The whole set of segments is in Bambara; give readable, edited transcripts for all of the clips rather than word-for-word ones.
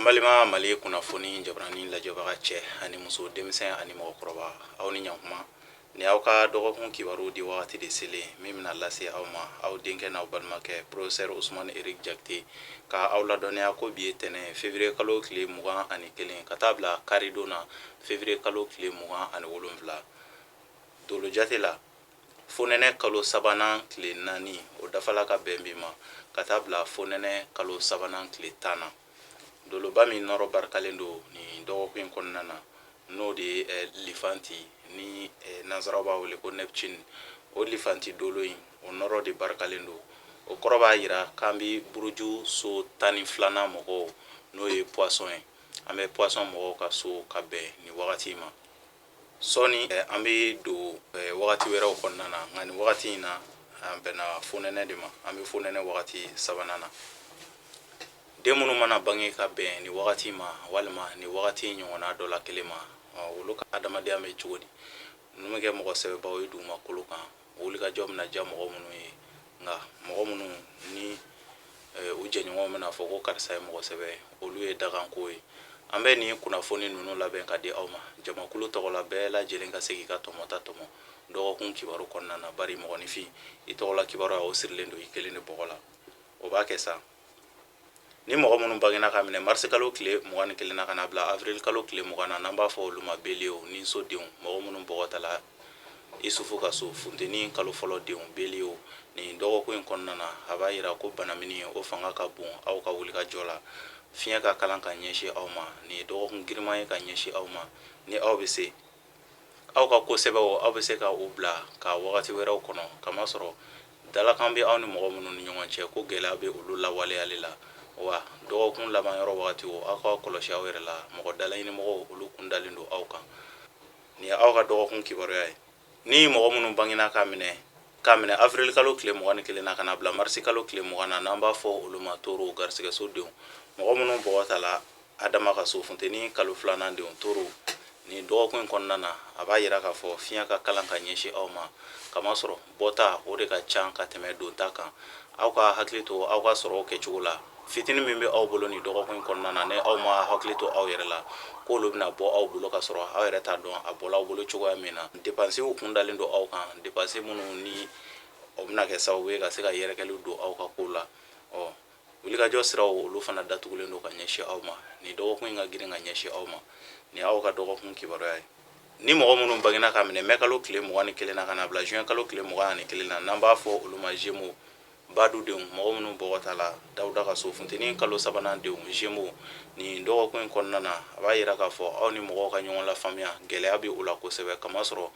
Balima Mali kunnafoni jabarani lajɛbaga, cɛ ani muso, denmisɛn ani mɔgɔkɔrɔba, aw ni ɲankuma. Ni aw ka dɔgɔkun kibaru di wagati de selen min bɛna lase aw ma, aw denkɛ n'aw balimakɛ, professeur Ousmane Eric Diakité, ka aw ladɔnniya ko bi ye tɛnɛ, février kalo tile 21, ka taa bila karidon na, février kalo tile 27. Dolo jate la, fonɛnɛ kalo sabanan tile 4, o dafala ka bɛn bi ma, ka taa bila fonɛnɛ kalo sabanan tile 10 na. Doloba min nɔrɔ barikalen don nin dɔgɔkun in kɔnɔna na, n'o de ye lifanti ni nansaraw b'a wele ko Neptune, o lifanti dolo in, o nɔrɔ de barikalen don. O kɔrɔ b'a yira k'an bɛ buruju so 12nan mɔgɔw, n'o ye poisson ye, an bɛ poisson mɔgɔw ka so ka bɛn nin wagati ma. Sɔɔni an bɛ don wagati wɛrɛw kɔnɔna na, nka nin wagati in na, an bɛnna fonɛnɛ de ma, an bɛ fonɛnɛ wagati sabanan na. Den minnu mana bange ka bɛn nin wagati ma walima nin wagati ɲɔgɔnna dɔ la kelen ma, olu ka adamadenya bɛ cogo di? Ninnu bɛ kɛ mɔgɔ sɛbɛbaw ye dugumakolo kan, wulikajɔ bɛna diya mɔgɔ minnu ye, nka mɔgɔ minnu ni u jɛɲɔgɔnw bɛna fɔ ko karisa ye mɔgɔ sɛbɛ, olu ye daganko ye. An bɛ nin kunnafoni ninnu labɛn ka di aw ma jamakulu tɔgɔ la, bɛɛ lajɛlen ka se k'i ka tɔmɔta tɔmɔ dɔgɔkun kibaru kɔnɔna na, bari mɔgɔninfin, i tɔgɔla kibaruya, o sirilen don i kelen de bɔgɔ la. O b'a kɛ sa, ni mɔgɔ minnu bangena ka minɛ marisi kalo tile 21 na ka na bila avril kalo tile 20 na, n'an b'a fɔ olu ma bélier, ni so denw, mɔgɔ minnu bɔgɔ tala Isufu ka so, funteni kalo fɔlɔ denw, bélier, nin dɔgɔkun in kɔnɔna na, a b'a yira ko banamini, o fanga ka bon aw ka wulikajɔ la. Fiɲɛ ka kalan ka ɲɛsin aw ma. Nin ye dɔgɔkun giriman ye ka ɲɛsin aw ma. Ni aw bɛ se, aw ka ko sɛbɛw, aw bɛ se ka u bila ka wagati wɛrɛw kɔnɔ, kamasɔrɔ dalakan bɛ aw ni mɔgɔ minnu ni ɲɔgɔn cɛ ko gɛlɛya bɛ olu lawaleyali la. Wa dɔgɔkun laban yɔrɔ wagati o, aw k'aw kɔlɔsi aw yɛrɛ la, mɔgɔ dalaɲini mɔgɔw, olu kun dalen don aw kan. Nin ye aw ka dɔgɔkun kibaruya ye. Ni mɔgɔ minnu bangena k'a minɛ avril kalo tile 21 na ka na bila marisi kalo tile 20 na, n'an b'a fɔ olu ma toro, garisigɛso denw, mɔgɔ minnu bɔgɔ tala Adama ka so, funteni kalo filanan denw, toro, nin dɔgɔkun in kɔnɔna na, a b'a yira k'a fɔ fiɲɛ ka kalan ka ɲɛsin aw ma, kamasɔrɔ bɔta, o de ka ca ka tɛmɛ donta kan. Aw ka hakili to aw ka sɔrɔw kɛcogo la. Fitinin min bɛ aw bolo nin dɔgɔkun in kɔnɔna na, ni aw ma hakili to aw yɛrɛ la, k'olu bɛna bɔ aw bolo ka sɔrɔ aw yɛrɛ t'a dɔn a bɔla aw bolo cogoya min na. Depansiw kun dalen don aw kan, depansi minnu ni o bɛna kɛ sababu ye ka se ka yɛrɛkɛliw don aw ka kow la. Ɔ wulikajɔ siraw, olu fana datugulen don ka ɲɛsin aw ma. Nin dɔgɔkun in ka girin ka ɲɛsin aw ma. Nin aw ka dɔgɔkun kibaruya ye. Ni mɔgɔ minnu bangena ka minɛ mɛ kalo tile 21 na ka na bila juin kalo tile 21 na, n'an b'a fɔ olu ma Gémeaux, badu denw, mɔgɔ minnu bɔgɔ ta la Dawuda ka so, funteni kalo sabanan denw, Gémeaux, nin dɔgɔkun in kɔnɔna na, a b'a yira k'a fɔ aw ni mɔgɔw ka ɲɔgɔn lafaamuya, gɛlɛya bɛ o la kosɛbɛ, kamasɔrɔ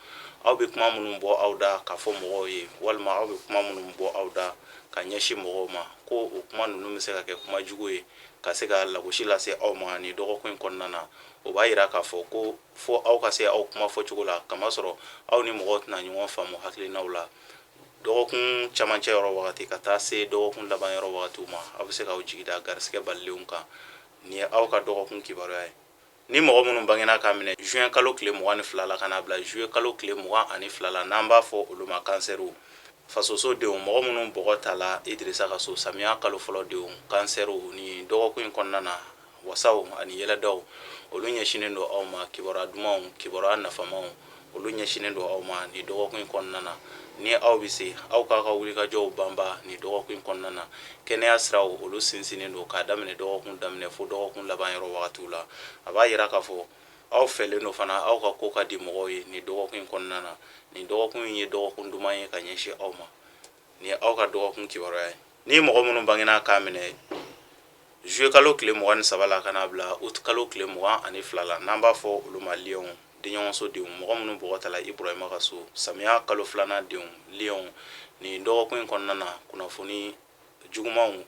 aw bɛ kuma minnu bɔ aw da k'a fɔ mɔgɔw ye, walima aw bɛ kuma minnu bɔ aw da ka ɲɛsin mɔgɔw ma, ko o kuma ninnu bɛ se ka kɛ kuma jugu ye ka se ka lagosi lase aw ma nin dɔgɔkun in kɔnɔna na. O b'a yira k'a fɔ ko fo aw ka se aw kuma fɔcogo la, kamasɔrɔ aw ni mɔgɔw tɛna ɲɔgɔn faamu hakilinaw la. Dɔgɔkun camancɛ yɔrɔ wagati ka taa se dɔgɔkun laban yɔrɔ wagatiw ma, aw bɛ se k'aw jigi da garisigɛ balilenw kan. Nin ye aw ka dɔgɔkun kibaruya ye. Ni mɔgɔ minnu bangena k'a minɛ juin kalo tile 22 la ka n'a bila juillet kalo tile 22 la, n'an b'a fɔ olu ma kansɛriw, fasoso denw, mɔgɔ minnu bɔgɔ tala Idirisa ka so, samiya kalo fɔlɔ denw, kansɛriw, ni dɔgɔkun in kɔnɔna na, wasaw ani yɛlɛdaw, olu ɲɛsinnen don aw ma. Kibaruya dumanw, kibaruya nafamaw, olu ɲɛsinnen don aw ma nin dɔgɔkun in kɔnɔna na. Ni aw bɛ se, aw k'a ka wulikajɔw banba nin dɔgɔkun in kɔnɔna na. Kɛnɛya siraw, olu sinsinnen don k'a daminɛ dɔgɔkun daminɛ fo dɔgɔkun laban yɔrɔ wagatiw la. A b'a yira k'a fɔ aw fɛlen don fana, aw ka ko ka di mɔgɔw ye nin dɔgɔkun in kɔnɔna na. Nin dɔgɔkun in ye dɔgɔkun duman ye ka ɲɛsin aw ma. Nin ye aw ka dɔgɔkun kibaruya ye. Ni mɔgɔ minnu bangena k'a minɛ juillet kalo tile 23 la ka n'a bila août kalo tile 22 la, n'an b'a fɔ olu ma lion, denɲɔgɔnso denw, mɔgɔ minnu bɔgɔ tala Iburahima ka so, samiya kalo filanan denw, lion, nin dɔgɔkun in kɔnɔna na, kunnafoni jugumanw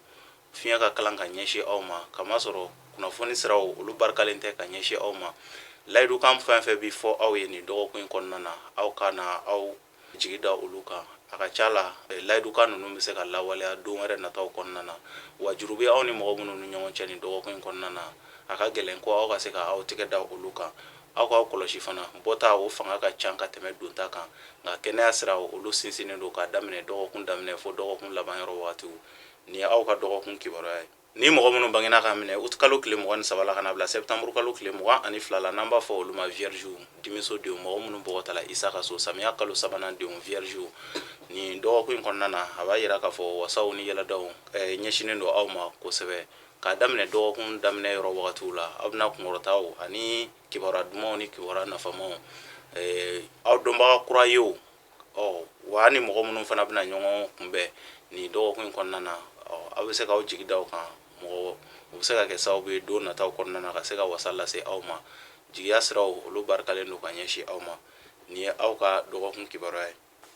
fiɲɛ ka kalan ka ɲɛsin aw ma, kamasɔrɔ kunnafoni siraw, olu barikalen tɛ ka ɲɛsin aw ma. Layidukan fɛn fɛn bɛ fɔ aw ye nin dɔgɔkun in kɔnɔna na, aw ka na aw jigi da olu kan. A ka ca la, layidukan ninnu bɛ se ka lawaleya don wɛrɛ nataw kɔnɔna na. Wa juru bɛ aw ni mɔgɔ minnu ni ɲɔgɔn cɛ nin dɔgɔkun in kɔnɔna na, a ka gɛlɛn ko aw ka se ka aw tɛgɛ da olu kan. Aw k'aw kɔlɔsi fana, bɔta, o fanga ka ca ka tɛmɛ donta kan, nka kɛnɛya siraw, olu sinsinnen don k'a daminɛ dɔgɔkun daminɛ fo dɔgɔkun laban yɔrɔ wagatiw. Nin ye aw ka dɔgɔkun kibaruya ye. Ni mɔgɔ minnu bangena ka minɛ uti kalo tile 23 la ka na bila sɛptanburu kalo tile 22 la, n'an b'a fɔ olu ma viergew, dimiso denw, mɔgɔ minnu bɔgɔ tala Isa ka so, samiya kalo sabanan denw, viergew, nin dɔgɔkun in kɔnɔna na, a b'a yira k'a fɔ wasaw ni yɛlɛdaw ɲɛsinnen don aw ma kosɛbɛ. K'a daminɛ dɔgɔkun daminɛ yɔrɔ wagatiw la, aw bɛna kunkɔrɔtaw ani kibaruya dumanw ni kibaruya nafamaw, aw dɔnbaga kura ye o, wa ni mɔgɔ minnu fana bɛna ɲɔgɔn kunbɛn nin dɔgɔkun in kɔnɔna na, aw bɛ se k'aw jigi da o kan. Mɔgɔ u bɛ se ka kɛ sababu ye don nataw kɔnɔna na ka se ka wasa lase aw ma. Jigiya siraw olu barikalen don ka ɲɛsin aw ma. Nin ye aw ka dɔgɔkun kibaruya ye.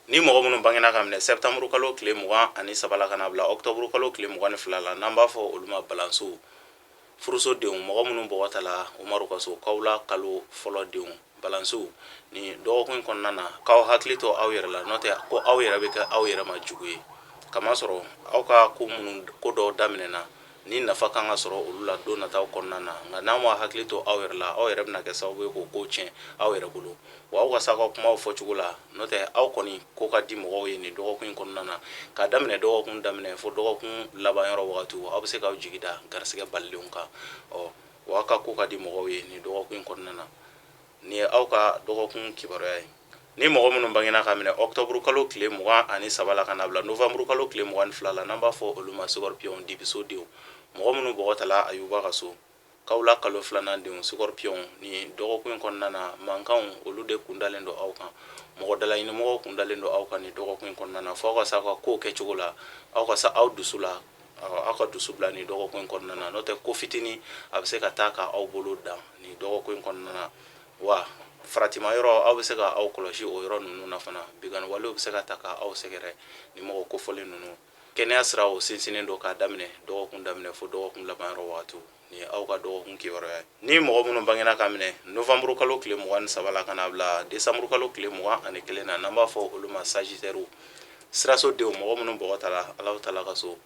Ni mɔgɔ minnu bangena ka minɛ sɛptanburu kalo tile 23 la ka na bila ɔkutɔburu kalo tile 22 la, n'an b'a fɔ olu ma balansow, furuso denw, mɔgɔ minnu bɔgɔ tala Umaru ka so, kawula kalo fɔlɔ denw, balansow, nin dɔgɔkun in kɔnɔna na, k'aw hakili to aw yɛrɛ la, n'o tɛ ko aw yɛrɛ bɛ kɛ aw yɛrɛ ma jugu ye, kamasɔrɔ aw ka ko minnu ko dɔw daminɛna ni nafa kan ka sɔrɔ olu la don nataw kɔnɔna na, nka n'aw ma hakili to aw yɛrɛ la, aw yɛrɛ bɛna kɛ sababu ye k'o ko tiɲɛ aw yɛrɛ bolo. Wa aw ka s'aw ka kumaw fɔcogo la, n'o tɛ aw kɔni ko ka di mɔgɔw ye nin dɔgɔkun in kɔnɔna na. K'a daminɛ dɔgɔkun daminɛ fo dɔgɔkun laban yɔrɔ wagatiw, aw bɛ se k'aw jigi da garisɛgɛ balilenw kan. Wa aw ka ko ka di mɔgɔw ye nin dɔgɔkun in kɔnɔna na. Nin ye aw ka dɔgɔkun kibaruya ye. Ni mɔgɔ minnu bangena ka minɛ ɔkutɔburu kalo tile 23 la ka na bila novanburu kalo tile 22 la, n'an b'a fɔ olu ma scorpion, dibiso denw, mɔgɔ minnu bɔgɔ tala Ayuba ka so, kawula kalo filanan denw, scorpion, nin dɔgɔkun in kɔnɔna na, mankanw olu de kun dalen don aw kan, mɔgɔ dalaɲinimɔgɔw kun dalen don aw kan nin dɔgɔkun in kɔnɔna na, fo aw ka s'aw ka kow kɛcogo la, aw ka se aw dusu la, aw ka dusu bila nin dɔgɔkun in kɔnɔna na, n'o tɛ ko fitinin a bɛ se ka taa ka aw bolo dan nin dɔgɔkun in kɔnɔna na. Wa faratima yɔrɔ, aw bɛ se ka aw kɔlɔsi o yɔrɔ ninnu na fana, binkanni walew bɛ se ka ta ka aw sɛgɛrɛ ni mɔgɔ kofɔlen ninnu. Kɛnɛya siraw sinsinnen don k'a daminɛ dɔgɔkun daminɛ fo dɔgɔkun laban yɔrɔ wagatiw. Nin ye aw ka dɔgɔkun kibaruya ye. Ni mɔgɔ minnu bangena ka minɛ novanburu kalo tile 23 la ka na bila desanburu kalo tile 21 na, n'an b'a fɔ olu ma sagittairew, siraso denw, mɔgɔ minnu bɔgɔ tala Alahu taala ka so,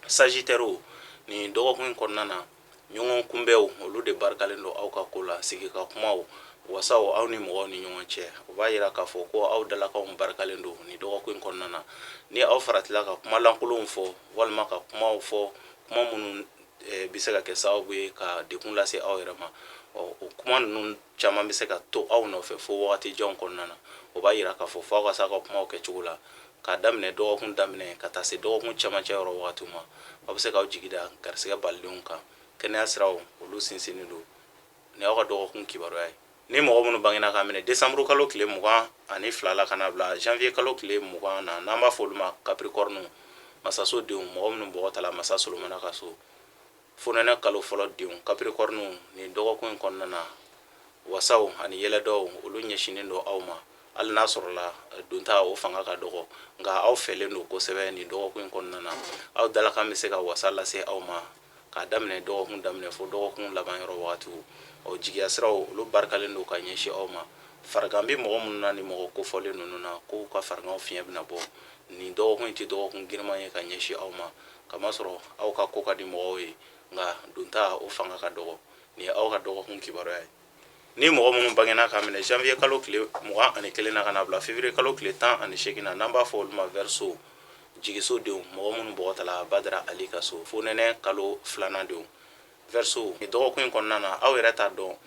sagittairew, nin dɔgɔkun in kɔnɔna na, ɲɔgɔn kunbɛnw olu de barikalen don aw ka ko la, sigi ka kumaw, wasaw aw ni mɔgɔw ni ɲɔgɔn cɛ. O b'a yira k'a fɔ ko aw dalakanw barikalen don nin dɔgɔkun in kɔnɔna na. Ni aw faratila ka kuma lankolonw fɔ walima ka kumaw fɔ, kuma minnu bɛ se ka kɛ sababu ye ka degun lase aw yɛrɛ ma, o kuma ninnu caman bɛ se ka to aw nɔfɛ fo wagati janw kɔnɔna na. O b'a yira k'a fɔ fo aw ka s'aw ka kumaw kɛcogo la, k'a daminɛ dɔgɔkun daminɛ ka taa se dɔgɔkun cɛmancɛ yɔrɔ wagatiw ma. Aw bɛ se k'aw jigi da garisɛgɛ balilenw kan. Kɛnɛya siraw olu sinsinnen don. Nin y'aw ka dɔgɔkun kibaruya ye. Ni mɔgɔ minnu bangena k'a minɛ desanburu kalo tile 22 la ka na bila janvier kalo tile 20 na, n'an b'a fɔ olu ma capricorne, masaso denw, mɔgɔ minnu bɔgɔ tala masa Solomana ka so, fonɛnɛ kalo fɔlɔ denw, capricorne, nin dɔgɔkun in kɔnɔna na, wasaw ani yɛlɛdɔw olu ɲɛsinnen don aw ma. Hali n'a sɔrɔla donta o fanga ka dɔgɔ, nka aw fɛlen don kosɛbɛ nin dɔgɔkun in kɔnɔna na. Aw dalakan bɛ se ka wasa lase aw ma k'a daminɛ dɔgɔkun daminɛ fo dɔgɔkun laban yɔrɔ wagatiw. Ɔ jigiya siraw olu barikalen don ka ɲɛsin aw ma. Farigan bɛ mɔgɔ minnu na ni mɔgɔ kofɔlen ninnu na, k'u ka fariganw fiɲɛ bɛna bɔ. Nin dɔgɔkun in tɛ dɔgɔkun girinman ye ka ɲɛsin aw ma, kamasɔrɔ aw ka ko ka di mɔgɔw ye, nka donta o fanga ka dɔgɔ. Nin ye aw ka dɔgɔkun kibaruya ye. Ni mɔgɔ minnu bangena k'a minɛ janvier kalo tile 21 na ka na bila février kalo tile 18 na, n'an b'a fɔ olu ma verseau, jigiso denw, mɔgɔ minnu bɔgɔ tala Badara Ali ka so, fonɛnɛ kalo filanan denw, verseau, nin dɔgɔkun in kɔnɔna na, aw yɛrɛ t'a dɔn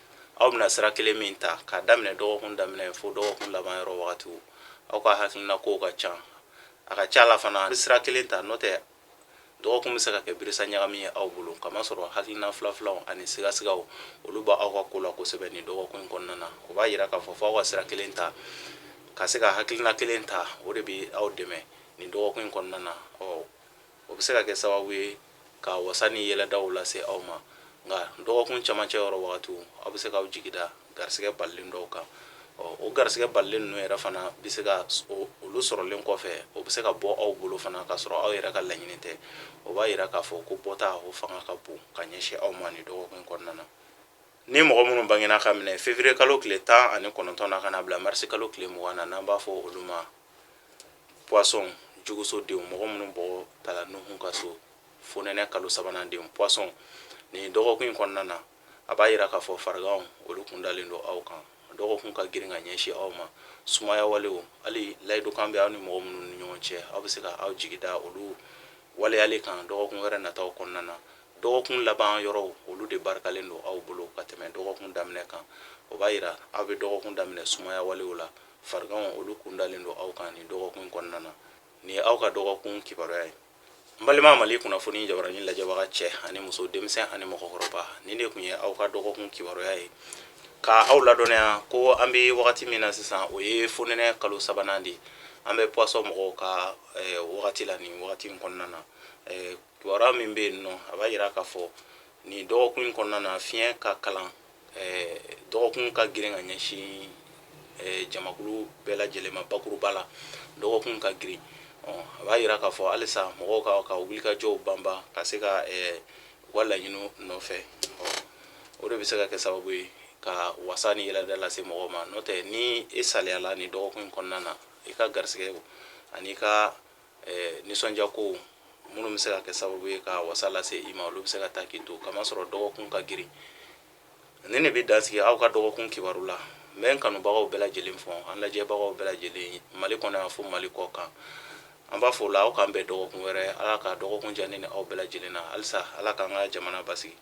aw bɛna sira kelen min ta k'a daminɛ dɔgɔkun daminɛ fo dɔgɔkun laban yɔrɔ wagatiw. Aw ka hakilina kow ka ca, a ka ca la fana sira kelen ta, n'o tɛ dɔgɔkun bɛ se ka kɛ birisa ɲagami ye aw bolo, kamasɔrɔ hakilina fila-filaw ani sigasigaw olu b'aw ka ko la kosɛbɛ nin dɔgɔkun in kɔnɔna na. O b'a yira k'a fɔ f'aw ka sira kelen ta, ka se ka hakilina kelen ta, o de bɛ aw dɛmɛ nin dɔgɔkun in kɔnɔna na. O bɛ se ka kɛ sababu ye ka wasa ni yɛlɛdaw lase aw ma. Nka dɔgɔkun cɛmancɛ yɔrɔ wagatiw, aw bɛ se k'aw jigi da garisɛgɛ balilen dɔw kan. O garisɛgɛ balilen ninnu yɛrɛ fana bɛ se ka olu sɔrɔlen kɔfɛ, o bɛ se ka bɔ aw bolo fana k'a sɔrɔ aw yɛrɛ ka laɲini tɛ. O b'a yira k'a fɔ ko bɔta o fanga ka bon ka ɲɛsin aw ma nin dɔgɔkun in kɔnɔna na. Ni mɔgɔ minnu bangena ka minɛ février kalo tile 19 na ka na bila mars kalo tile 20 na, n'an b'a fɔ olu ma poisson, juguso denw, mɔgɔ minnu bɔgɔ tala Nuhu ka so, fonɛnɛ kalo sabanan denw, poisson, nin dɔgɔkun in kɔnɔna na, a b'a yira k'a fɔ fariganw olu kun dalen don aw kan. Dɔgɔkun ka girin ka ɲɛsin aw ma. Sumaya walew, hali layidukan bɛ aw ni mɔgɔ minnu ni ɲɔgɔn cɛ, aw bɛ se ka aw jigi da olu waleyali kan dɔgɔkun wɛrɛ nataw kɔnɔna na. Dɔgɔkun laban yɔrɔw, olu de barikalen don aw bolo ka tɛmɛ dɔgɔkun daminɛ kan. O b'a yira aw bɛ dɔgɔkun daminɛ sumaya walew la. Fariganw, olu kundalen don aw kan nin dɔgɔkun kɔnɔna na. Nin ye aw ka dɔgɔkun kibaruya ye. N balima Mali kunnafoni jabaranin lajɛbaga cɛ ani muso, denmisɛn ani mɔgɔkɔrɔba, nin de tun ye aw ka dɔgɔkun kibaruya ye. Ka aw ladɔnniya ko an bɛ wagati min na sisan, o ye fonɛnɛ kalo sabanan de ye. An bɛ poisson mɔgɔw ka wagati la nin wagati in kɔnɔna na. Kibaruya min bɛ yen nɔ, a b'a yira k'a fɔ nin dɔgɔkun in kɔnɔna na, fiɲɛ ka kalan, dɔgɔkun ka girin ka ɲɛsin jamakulu bɛɛ lajɛlen ma. Bakuruba la, dɔgɔkun ka girin. A b'a yira k'a fɔ halisa mɔgɔw ka wulikajɔw banba ka se ka u ka laɲiniw nɔfɛ. O de bɛ se ka kɛ sababu ye ka wasa ni yɛlɛda lase mɔgɔw ma. N'o tɛ, ni e saliyala nin dɔgɔkun in kɔnɔna na, i ka garisɛgɛ ani i ka nisɔndiya ko minnu bɛ se ka kɛ sababu ye ka wasa lase i ma, olu bɛ se ka taa k'i to, kamasɔrɔ dɔgɔkun ka girin. Nin de bɛ dansigi aw ka dɔgɔkun kibaru la. N bɛ n kanubagaw bɛɛ lajɛlen fo, an lajɛbagaw bɛɛ lajɛlen, Mali kɔnɔ yan fo Mali kɔ kan. An b'a fɔ o la, aw k'an bɛn dɔgɔkun wɛrɛ. Ala ka dɔgɔkun diya ne ni aw bɛɛ lajɛlen na. Halisa, Ala k'an ka jamana basigi.